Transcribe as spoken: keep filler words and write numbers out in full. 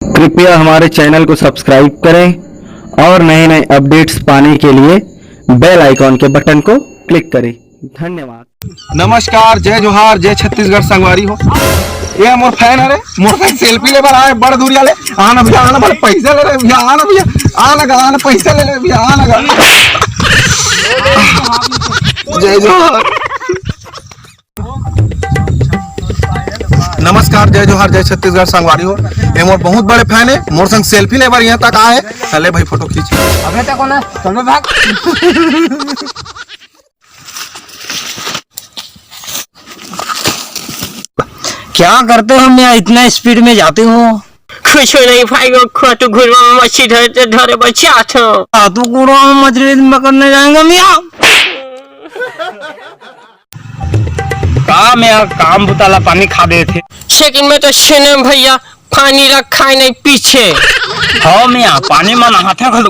कृपया हमारे चैनल को सब्सक्राइब करें और नए नए अपडेट्स पाने के लिए बेल आइकॉन के बटन को क्लिक करें। धन्यवाद। नमस्कार, जय जोहार, जय छत्तीसगढ़ संगवारी हो। ये मोर फैन हरे, मोर फैन सेल्फी ले बर आए बड़ दूरिया ले। आना भैया, आना भैया, पैसा ले रहे भैया, आना भैया, आना गा, आना पैसा ले रहे भैया, आना गा। जय जोहार। नमस्कार, जय जोहार, जय छत्तीसगढ़ संगवारी हो। ये मोर बहुत बड़े फैन है, मोर संग सेल्फी ले बर यहाँ तक आए। चले भाई फोटो खींच। अबे तक कौन है? चल बे भाग। क्या करते हो मियाँ, इतना स्पीड में जाते हो? कुछ नहीं भाई, वो खातू घुरवा में मछली धरे थे, धरे बचा था। खातू घुरवा में मछली पकड़ने जाएंगे मियाँ। का मियाँ, काम बुता ला पानी खा दे थे। लेकिन मैं तो छेने भैया पानी रखा ही नहीं पीछे। हाँ मियाँ, पानी में नहाते घलो।